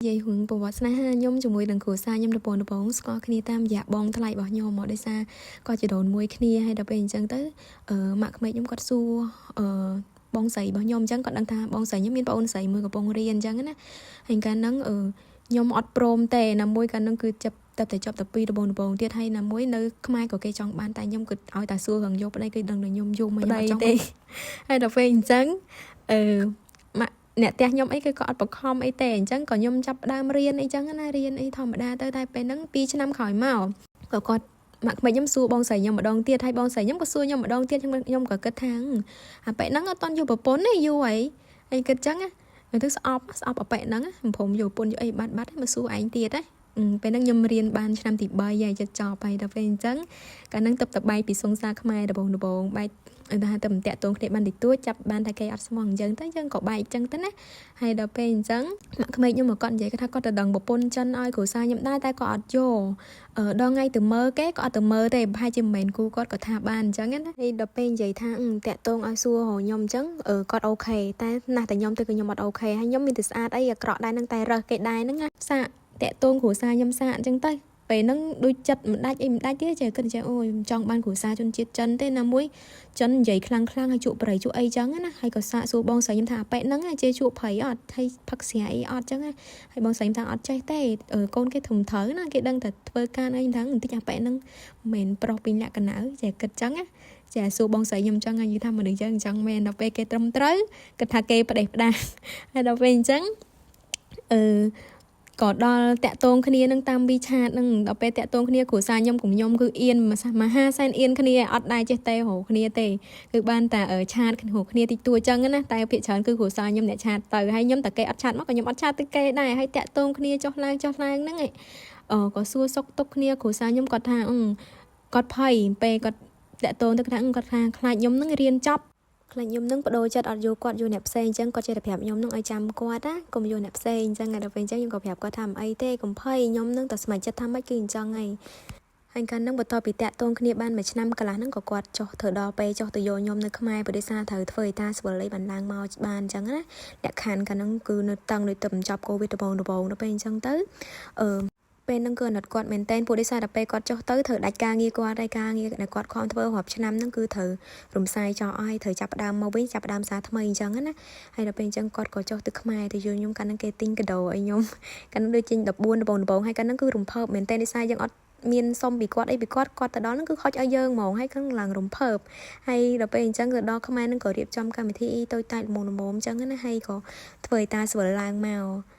និយាយរឿងប្រវត្តិស្នេហាខ្ញុំជាមួយនឹងគ្រួសារខ្ញុំដំបូងដំបូងស្គាល់គ្នាតាមរយៈបងថ្លៃរបស់ខ្ញុំមកដោយសារគាត់ជីដូនមួយគ្នាហើយដល់ពេលអញ្ចឹងទៅអឺម៉ាក់ក្មេកខ្ញុំគាត់សួរអឺបងស្រីរបស់ខ្ញុំអញ្ចឹងគាត់ដឹងថាបងស្រីខ្ញុំមានប្អូនស្រីមួយកំពុងរៀនអញ្ចឹងណាហើយកាលហ្នឹងអឺខ្ញុំអត់ព្រមទេណាមួយកាលហ្នឹងគឺចាប់តែតែចប់តែពីដំបូងដំបូងទៀតហើយណាមួយនៅខ្មែរក៏គេចង់បានតែខ្ញុំគឺឲ្យតែសួររឿងយកប្តីគឺដឹងតែខ្ញុំយំខ្ញុំអត់ចង់ទេហើយដល់ពេលអញ្ចឹងអឺម៉ាក់អ្នកផ្ទះខ្ញុំអីគឺក៏អត់បខំអីទេអញ្ចឹងក៏ខ្ញុំចាប់ផ្ដើមរៀនអីចឹងណារៀនអីធម្មតាទៅតែពេលហ្នឹង2ឆ្នាំក្រោយមកក៏គាត់ម៉ាក់ក្មេកខ្ញុំសួរបងស្រីខ្ញុំម្ដងទៀតហើយបងស្រីខ្ញុំក៏សួរខ្ញុំម្ដងទៀតខ្ញុំក៏គិតថាអាប៉ែហ្នឹងអត់តន់យកប្រពន្ធទេយូរហើយហើយគិតចឹងណាទៅស្អប់ស្អប់អាប៉ែហ្នឹងមិនព្រមយកប្រពន្ធយកអីបាត់បាត់មកសួរឯងទៀតណាពេលហ្នឹងខ្ញុំរៀនបានឆ្នាំទី3ហើយចិត្តចប់ហើយដល់ពេលអញ្ចឹងកាលហ្នឹងទៅតបែកពីសង្សារខ្មែរដំបងដំបងបែកថាទៅមិនតាក់ទងគ្នាបានតិចតួចចាប់បានតែគេអត់ស្មោះអញ្ចឹងទៅយើងក៏បែកអញ្ចឹងទៅណាហើយដល់ពេលអញ្ចឹងម៉ាក់ក្មេកខ្ញុំមកគាត់និយាយគាត់ថាគាត់ទៅដឹងប្រពន្ធចិនឲ្យគ្រួសារខ្ញុំដែរតែក៏អត់យកដល់ថ្ងៃទៅមើលគេក៏អត់ទៅមើលទេប្រហែលជាមិនមែនគូគាត់ក៏ថាបានអញ្ចឹងណាហើយដល់ពេលនិយាយថាតាក់ទងឲ្យសួររកខ្ញុំអញ្ចឹងគាត់ OK តែណាស់តែខ្ញុំទៅគឺខ្ញុំអត់ OK ហើយខ្ញុំមានតែស្អាតអីអាក្រក់ដែរនឹងតែរើសគេដែរហ្នឹងណាសាកតាក់ទងគ្រួសារខ្ញុំសាកអញ្ចឹងទៅពេលហ្នឹងដូចចិត្តមិនដាច់អីមិនដាច់ទេចេះគិតចេះអូយមិនចង់បានគ្រួសារជនជាតិចិនទេណាមួយចិននិយាយខ្លាំងខ្លាំងហើយជក់ប្រៃជក់អីចឹងណាហើយក៏សាកសួរបងស្រីខ្ញុំថាអាប៉ែហ្នឹងចេះជក់ប្រៃអត់ហើយផឹកស្រាអីអត់ចឹងណាហើយបងស្រីខ្ញុំថាអត់ចេះទេកូនគេធំត្រូវណាគេដឹងតែធ្វើការអីខ្ញុំថាបន្តិចអាប៉ែហ្នឹងមិនមែនប្រុសពីលក្ខណៈចេះគិតចឹងណាចាសួរបងស្រីខ្ញុំចឹងនិយាយថាមនុស្សចឹងអញ្ចឹងមែនដល់ពេលគេត្រឹមត្រូវគិតថាគេផ្ដេសផ្ដាសហើយដល់ពេលអញ្ចឹងអឺក៏ដល់តាក់ទងគ្នានឹងតាម WeChat នឹងដល់ពេលតាក់ទងគ្នាគ្រួសារខ្ញុំcùngខ្ញុំគឺអៀនមហាសែនអៀនគ្នាអត់ដែរចេះទេរកគ្នាទេគឺបានតែ chat រកគ្នាតិចតួចចឹងណាតែភាគច្រើនគឺគ្រួសារខ្ញុំអ្នក chat ទៅហើយខ្ញុំតែគេអត់ chat មកក៏ខ្ញុំអត់ chat ទៅគេដែរហើយតាក់ទងគ្នាចុះឡើងចុះឡើងហ្នឹងឯងអឺក៏សួរសុកទុកគ្នាគ្រួសារខ្ញុំគាត់ថាគាត់ភ័យពេលគាត់តាក់ទងទៅថាគាត់ថាខ្លាចខ្ញុំនឹងរៀនចប់ខ្លាចខ្ញុំនឹងបដូរចិត្តអត់យកគាត់យកអ្នកផ្សេងអញ្ចឹងគាត់ចេះតែប្រាប់ខ្ញុំនឹងឲ្យចាំគាត់ណាកុំយកអ្នកផ្សេងអញ្ចឹងដល់ពេលអញ្ចឹងខ្ញុំក៏ប្រាប់គាត់ថាមិនអីទេកុំភ័យខ្ញុំនឹងតែស្ម័គ្រចិត្តថាម៉េចគឺអញ្ចឹងហើយហើយកាលហ្នឹងបន្ទាប់ពីតាក់ទងគ្នាបានមួយឆ្នាំកន្លះហ្នឹងក៏គាត់ចុះធ្វើដល់ពេលចុះទៅយកខ្ញុំនៅខ្មែរព្រោះដោយសារត្រូវធ្វើអេតាស្វិលអីបានឡើងមកបានអញ្ចឹងណាលក្ខខណ្ឌកាលហ្នឹងគឺនៅតឹងដូចទៅបញ្ចប់កូវីដដំបូងដំបូងដល់ពេលអញ្ចឹងទៅអឺពេលហ្នឹងគឺអាណិតគាត់មែនតើពួកដោយសារតែពេលគាត់ចុះទៅត្រូវដាច់ការងារគាត់ហើយការងារដែលគាត់ខំធ្វើរាប់ឆ្នាំហ្នឹងគឺត្រូវរំសាយចោលអស់ហើយត្រូវចាប់ផ្ដើមមកវិញចាប់ផ្ដើមសារថ្មីអញ្ចឹងណាហើយដល់ពេលអញ្ចឹងគាត់ក៏ចុះទៅខ្មែរទៅយកខ្ញុំកាលហ្នឹងគេទិញកាដូឲ្យខ្ញុំកាលហ្នឹងដូចចេញ14ដំបូងដំបូងហើយកាលហ្នឹងគឺរំភើបមែនតើដោយសារយើងអត់មានសុំពីគាត់អីពីគាត់គាត់ទៅដល់ហ្នឹងគឺខុចឲ្យយើងហ្មងហើយខាងឡើងរំភើបហើយដល់ពេលអញ្ចឹងទៅដល់ខ្មែរហ្នឹងក៏រៀបចំកម្មវិធីតូចតាចល្មមល្មមអញ្ចឹងណាហើយក៏ធ្វើឲ្យតាស្វិលឡើងមក។